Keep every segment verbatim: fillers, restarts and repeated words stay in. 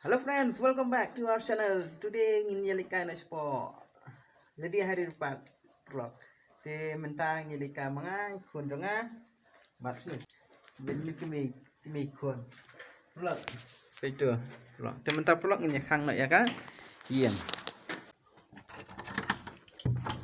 Hello friends, welcome back to our channel. Today ngin ïa leit kai noh shapoh Lady Hyderi Park vlog. Te mynta ngi leit kai ma nga, khun jong nga. Bad snu. Bad ni ki mei, ki mei khun. Vlog. Peit to. Vlog. Te mynta vlog ngin ïa khang noh ïa ka ïing.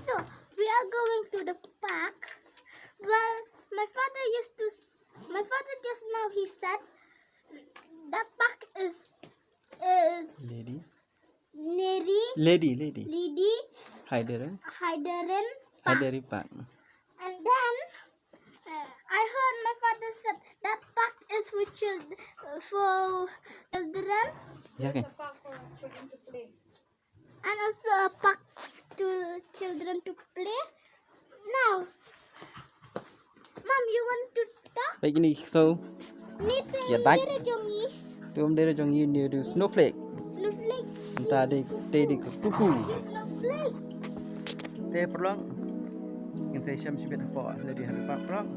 So, we are going to the park. Well, my father used to, s- my father just now he said that park is, is Lady. Neri Lady, Lady. Lady Hyderi. Hyderi Park. Hyderi Park. And then uh, I heard my father said that park is for children, for children. Yeah, okay. And also a park to children to play. Now, Mom, you want to talk? Peit kine ki ksiew. Ni te ïa dei jong ngi. Te ym dei jong ngi, ni u snowflake. Snowflake. Mynta dei, dei, dei ka kuku. Snowflake. Te paralok. Ngin sa ïashem shibit hapoh Lady Hyderi Park paralok.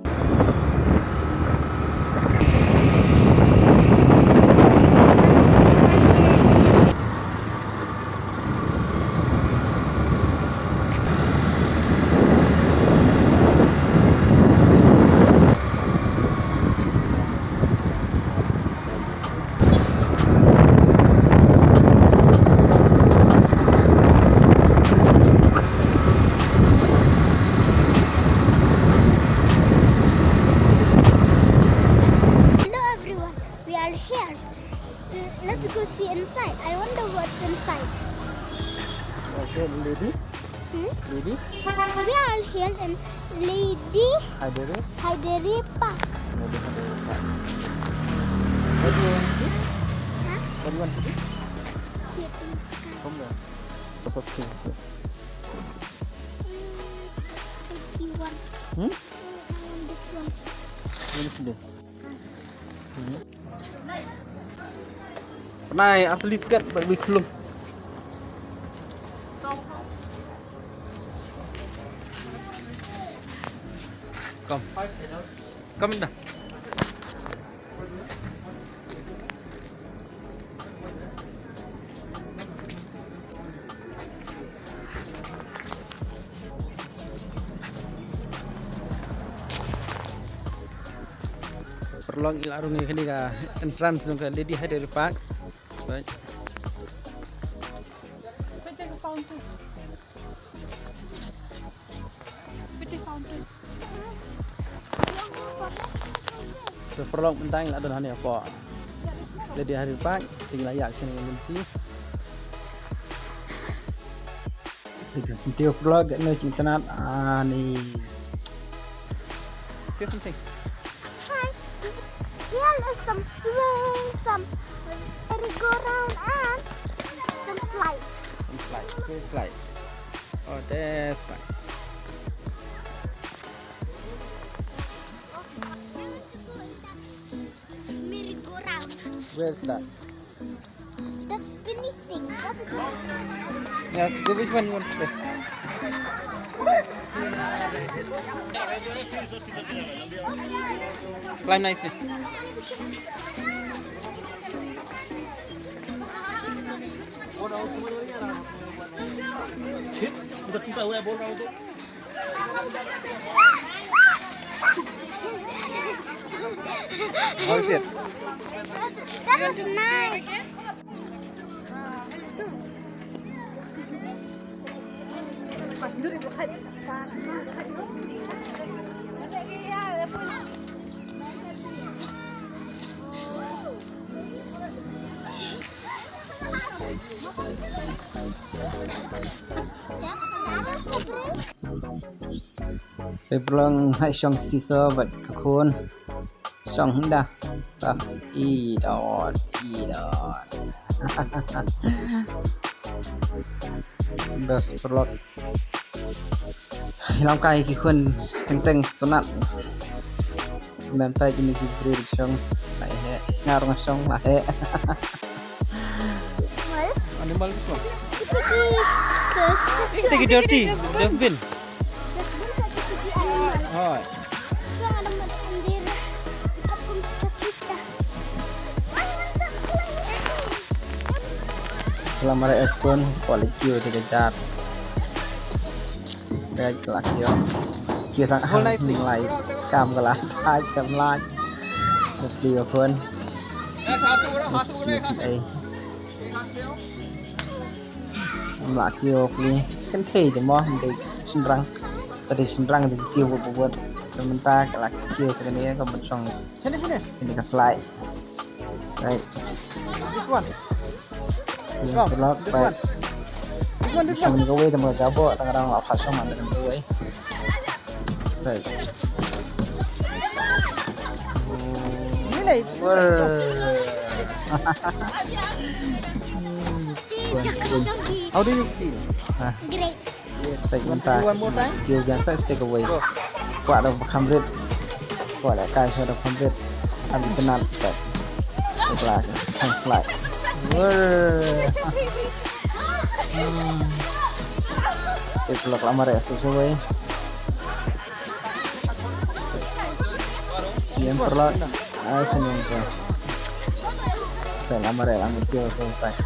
Hello everyone, we are here. L- Let's go see inside. I wonder what's inside. Okay, Lady. Hmm? Lady. We are here in Lady Hyderi. Hyderi Park. Lady Hyderi Park. What do you want to do? Huh? What do you want to do? Sit in the car. Come here. What's up to you? Mm, this spiky one. Hmm? Mm, I want this one. What is this? Pynai athlete kat bad wi khlum. Come. Come dah. Paralok, ngi la rung ïa kane ka entrance jong ka Lady Hyderi Park. Right. Peit ka fountain. Peit ka fountain. Te paralok, mynta ngi la don hangne hapoh Lady Hyderi Park, te ngi la ïaid sha kane ka lynti. Te ka syntiew paralok, katno jingïatynnad, ani. Say something. Hi. Here is some swing, some merry-go-round and some slides. Some slides. Which slides? Oh, that's fine. Merry-go-round. Where's that? That spinny thing. Yes, go which one you want to play? Climb nicely. Hit. Udah kita bawa bola tu. How is it? That was nice. Te paralok, nga shong seesaw bad ka khun. Shong hynda. Ba, i dot, i dot. Best paralok. Ïalam kai ki khun teng teng sngewtynnat. Mynta kine ki briew shong la heh, nga ruh nga shong la heh. Animal tu. Kita ki, kita ki dirty dustbin. Dustbin kat kita ki animal. Hai. Kita ada mat sendiri. Kita pun kita kita. Why want to play? Ka la mareh ïa ka khun, ka la kiew te ka jat. Ka la kiew. Kiew sang hang lai. Kam ka la thait kam lai. Ka plie ïa ka khun. Is chi si ai. Kam la kiew plie. Kan thei te mo, de shynrang. Ka de shynrang de kiew bud bud. Ka mynta ka la kiew sa kane ka ban shong. Kane ka slide. Right. This one. Ïa, no, pyrlok, this one. This one, this one. Shong kawei, tang ba jaboh, tang ka dang la phah shong man kawei. Right. Really? Wow. How do you feel? Ah. Great. Peit mynta. Kiew biang sa stay away. Kwah da ba kham rit. Kwah da kai sa da kham rit. Am itynnad. Peit la chang slide. Peit pyrlok la mareh sa sa wei. Ïa pyrlok. Ai sa nang ka. Peit la mareh la mareh kiew sa peit.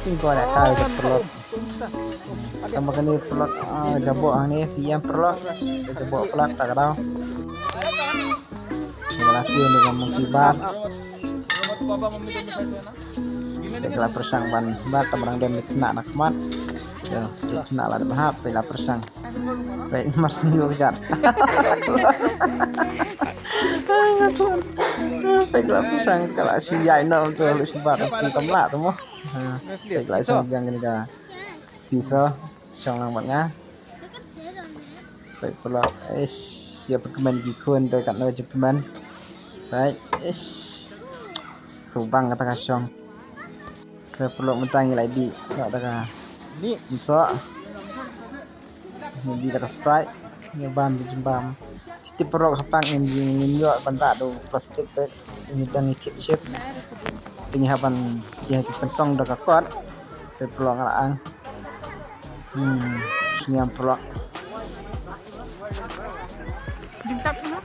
Sing ko da kai da pyrlok. Tang ba kane pyrlok, ah, jaboh hangne, phi ïam pyrlok. Jaboh pyrlok ta ka daw. Ka la kiew ne ka monkey bar. Ka la pyrshang ban bar, tang ba dang don khynnah na khmat. Ïa, khynnah la dep hap, ka la pyrshang. Peit mar shu ïoh ka jat. Peit ka la pyrshang, ka la shu ïaid noh tu, la shu bar, kam lah tu mo. Ha, peit ka la shu biang kane ka seesaw, shong lang bad nga. Peit pyrlok, ish, ïa pyrkmen ki khun, peit katno jingkmen. Peit, ish. Subang kata ka shong. Peit pyrlok mynta ngi la dih, pyrlok da ka. Ni. Mynsoh. Ngi dih da ka Sprite. Ngi bam da jingbam. Phi tip pyrlok ha park ngin, ngin ïoh ban rah da u plastik peit. Ngi dang ngi thied chips. Te ngi hap ban, ngi hap ban pynsong da ka kot. Peit pyrlok nga la ang. Hmm, sngewbha pyrlok.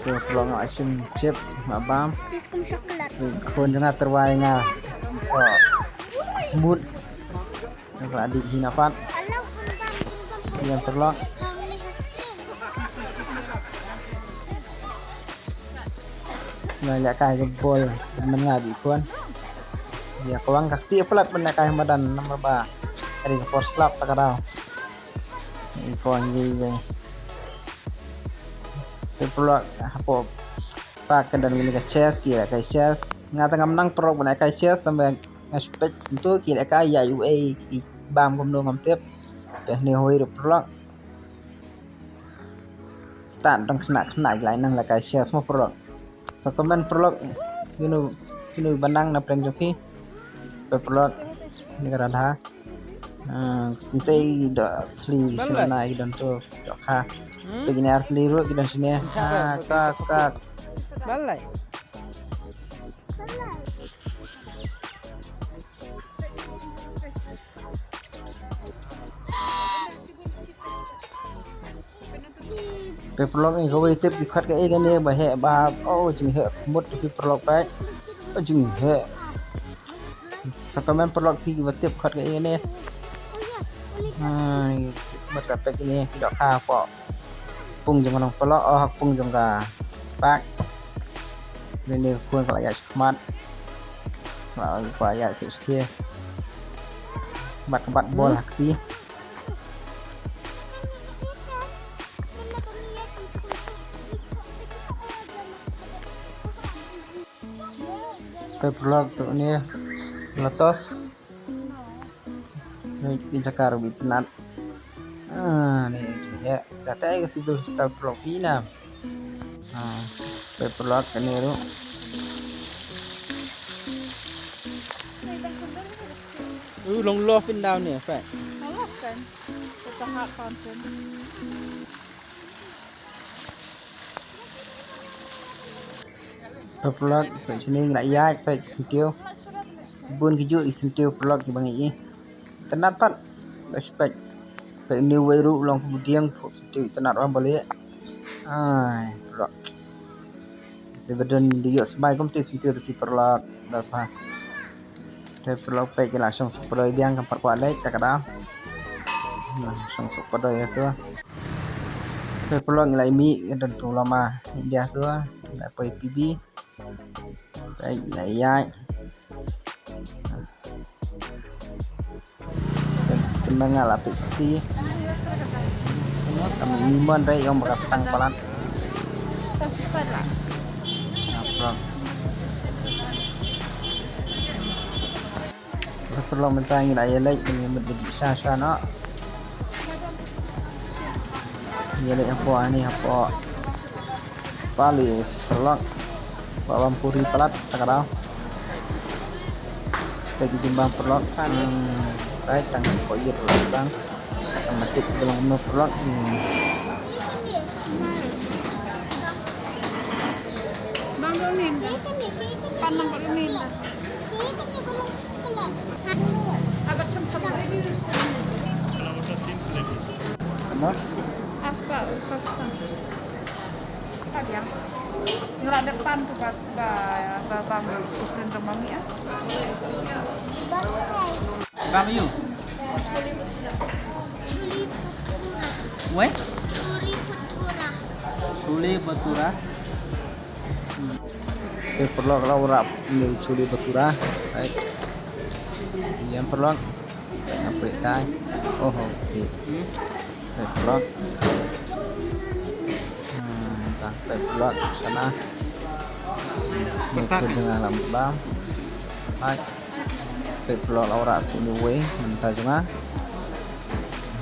Pyrlok nga la shim chips, nga bam. Khun jong nga tyrwa ïa nga. So, smooth. Nga la dih hi na pat. Ïa pyrlok. Nga lehkai ka bol, man nga bih khun. Ïa ka wang ka kti palat ban lehkai madan namar ba ka dei ka por slap ta ka daw. Ïa ka wang ïa ïa. Pyrlok hapoh park ka don kane ka chess, ki lehkai chess. Nga tang ngam nang pyrlok ban lehkai chess, tang ba nga suspect ntu ki lehkai ïa U A ki bam kumno ngam tip. Peit ne hoi ruh pyrlok. Start dang khynnah khynnah ki la nang lehkai chess mo pyrlok. Sa comment pyrlok, kino kino ba nang na pdeng jong phi. Peit pyrlok, ne ka Radha. Ah, kynthei da thli sngewbha ki don tu dohkha. Peit kine ar thli ruh ki don shane. Ha ka ka. Balai. Pyrlok, ïa kawei tip ki khot kaei kane ba heh ba, oh, jingheh mut pyrlok peit. Oh, jingheh. Sa comment pyrlok phi ba tip khot kaei kane. Ai, mut sa peit kine ki dohkha hapoh pung jong ka nongpyrlok, oh, pung jong ka park. Kane ka khun ka la ïaid shakhmat. Ka la ïaid sha shtei. Bat ka bat bol ha kti. Pyrlok shuh ne la tos. Ni ki jaka ruh ba itynnad. Ah, ni jingheh. Jaka ka civil hospital pyrlok phi na. Ah, pyrlok kane ruh. U long lost in down here, Frank. Long lost kan. It's a hard fountain. Pyrlok, sa shane ngi la ïaid peit ki syntiew. Bun ki juh ki syntiew pyrlok kiba ngi ïohi. Itynnad pat. Respect. Peit une uwei ruh u long kum u dieng, pyrlok, syntiew itynnad wan ba lieh. Ai, pyrlok. Dei ba don da ïoh smai kumta syntiew te ki pyrlok. Da sma. Te paralok, peit ki la shong suk pdoi biang, kam pat kwah leit ta ka daw. Nah, shong suk pdoi ïa to. Te paralok, ngi la ïa mih, ngi don tu lama India to, ngi la poi P B. Peit, ngi la ïaid. Te mynta nga la peit siti. Kam mih mon re ïong ba ka stang palat. Nah, paralok. Paralok, mynta ngi la ïa leit, ngi mut leit sha sha noh. Ïa leit hapoh ani, hapoh Palace, paralok. Ba bam puri palat ta ka daw. Peit ki jingbam, paralok. Hmm, peit tang ko ïa paralok bang. Tang matik ka bang, paralok. Hmm. Bang, dua minit. Pan nang dua minit. Apa? Asta, satu, satu. Apa dia? Ngelak depan tu, ba, ba, ba, bang, tu friend rumah mi, ah. Bang, you? Chole bhatura. Weh? Chole bhatura. Chole bhatura. Hmm. Te paralok, la wanrah ïa u chole bhatura. Hai. Ïa paralok. Nga peit kai. Oh, okay. Te paralok. Hmm, ta, te paralok, sana. Masak. Te dang lam bam. Hai. Peit paralok, la wanrah shuh ïa uwei, mynta jong nga.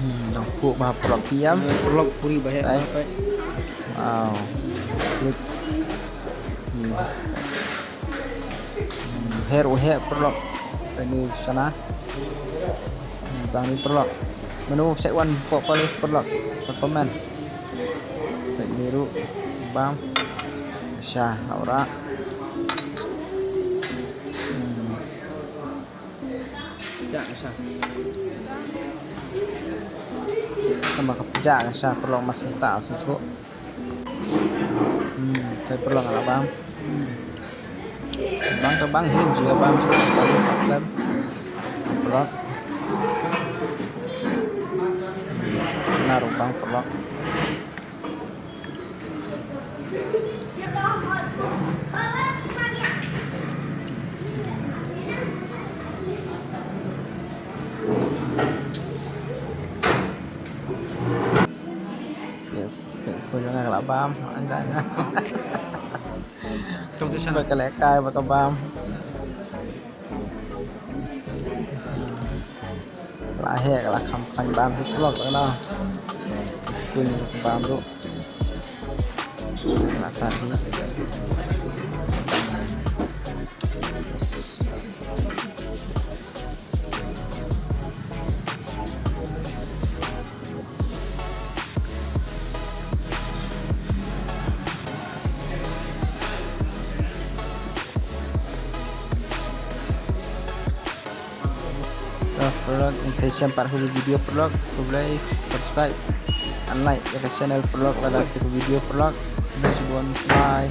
Hmm, dang kuh bha paralok, phi ïam. Eh, paralok, puri bha heh. Peit. Peit. Wow. Peit. Hmm. Hmm, her u heh paralok. Peit ni sana. Hmm, bang ni paralok. Mano seh wan pok palis paralok. Sa comment. Peit ni ruh. Bam. Sha, la wanrah. Hmm. Pjah ka sha. Tang ba ka pjah ka sha paralok, mas kata sngewthuh. Hmm, te paralok, nga la bam. Hmm. Bang te bang, hi ju bam sha ka paralok. Paralok. Hmm. Nga ruh bang paralok. Ko jong nga la bam, anda nga. Jong tu sana. Ba ka lehkai ba ka bam. La heh, la kham pang bam hi paralok na. Spoon bam ruh. La tan hi. Paralok, ngin sa ïashem pat ha kawei ka video paralok. Khublei, subscribe and like ïa ka channel paralok, lada ka video paralok. Khublei shibun, bye.